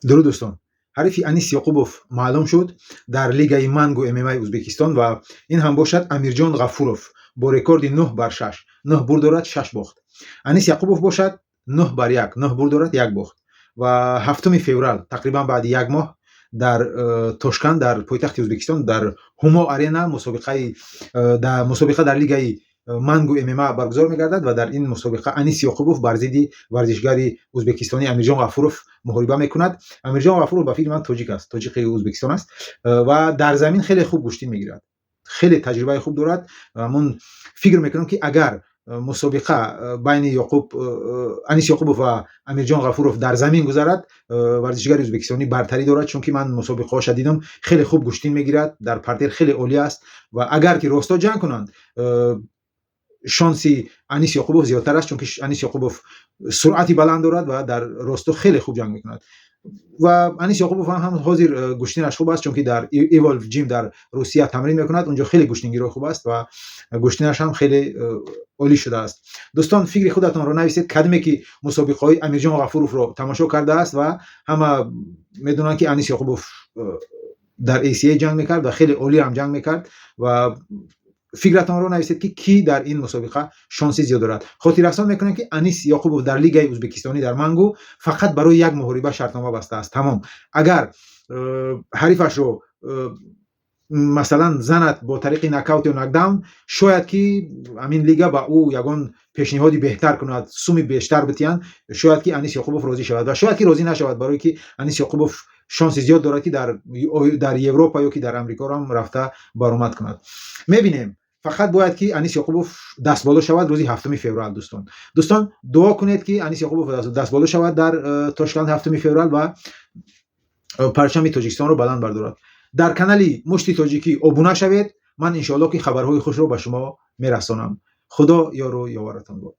Дуруд, дӯстон. Ҳарифи Анис Ёқубов маълум шуд дар лигаи Мангу ММАи Ӯзбекистон ва ин ҳам бошад Амирҷон Ғафуров бо рекорди 9 бар 6, нӯҳ бурд дорад, шаш бохт. Анис Яқубов бошад 9 бар 1, нӯҳ бурд дорад, як бохт. Ва 7 феврал, тақрибан баъди як моҳ, дар Тошканд, дар пойтахти Ӯзбекистон, дар Ҳумо Арена мусобиқа дар лигаи Мангу ММА баргузор мегардад ва дар ин мусобиқа Анис Ёқубов бар зидди варзишгари ӯзбекистонӣ Амирҷон Ғафуров муҳориба мекунад. Амирҷон Ғафуров, ба фикри ман, тоҷик аст, тоҷиқи Ӯзбекистон аст ва дар замин хеле хуб гӯштин мегирад, хеле таҷрибаи хуб дорад. Ман фикр мекунам, ки агар мусобиқа байни Анис Ёқубов ва Амирҷон Ғафуров дар замин гузарад, варзишгари ӯзбекистонӣ бартарӣ дорад, чунки ман мусобиқаҳоша дидам, хеле хуб гӯштин мегирад, дар партер хеле олӣ аст. Ва агар ки росто ҷанг кунанд, шонси Анис Ёқубов зиёдтар аст, чунки Анис Ёқубов суръати баланд дорад ва дар росто хеле хуб ҷанг мекунад. Ва Анис Ёқубов ҳам ҳозир гӯштинаш хуб аст, чунки дар Evolve Gym дар Русия тамрин мекунад. Унҷо хеле гӯштингирои хуб аст ва гӯштинаш ҳам хеле олӣ шудааст. Дӯстон, фикри худатонро нависед, кадоме ки мусобиқаҳои Амирҷон Ғафуровро тамошо кардааст. Ва ҳама медонанд, ки Анис Ёқубов дар ACA ҷанг мекард ва хеле олӣ ҳам ҷанг мекард. Ва фикратонро нависед, ки кӣ дар ин мусобиқа шонси зиёд дорад. Хотиррасон мекунем, ки Анис Ёқубов дар лигаи ӯзбекистонӣ дар Мангу фақат барои як муҳориба шартнома бастааст, тамом. Агар ҳарифашро масалан занад бо тариқи нокаут ё нокдаун, шояд ки ҳамин лига ба ӯ ягон пешниҳоди беҳтар кунад, суми бештар битиҳанд. Шояд ки Анис Ёқубов розӣ шавад ва шояд ки розӣ нашавад, барое ки Анис Ёқубов шонси зиёд дорад, ки дар Европа ё ки дар Амрикоро ҳам рафта баромад кунад. Мебинем, фақат бояд ки Анис Ёқубов дастболо шавад рӯзи 7 феврал. Дӯстон, дуо кунед, ки Анис Ёқубов дастболо шавад дар Тошканд 7 феврал ва парчами Тоҷикистонро баланд бардорад. Дар канали Мушти Тоҷикӣ обуна шавед. Ман иншоалло ки хабарҳои хушро ба шумо мерасонам. Худо ёру ёваратон бод.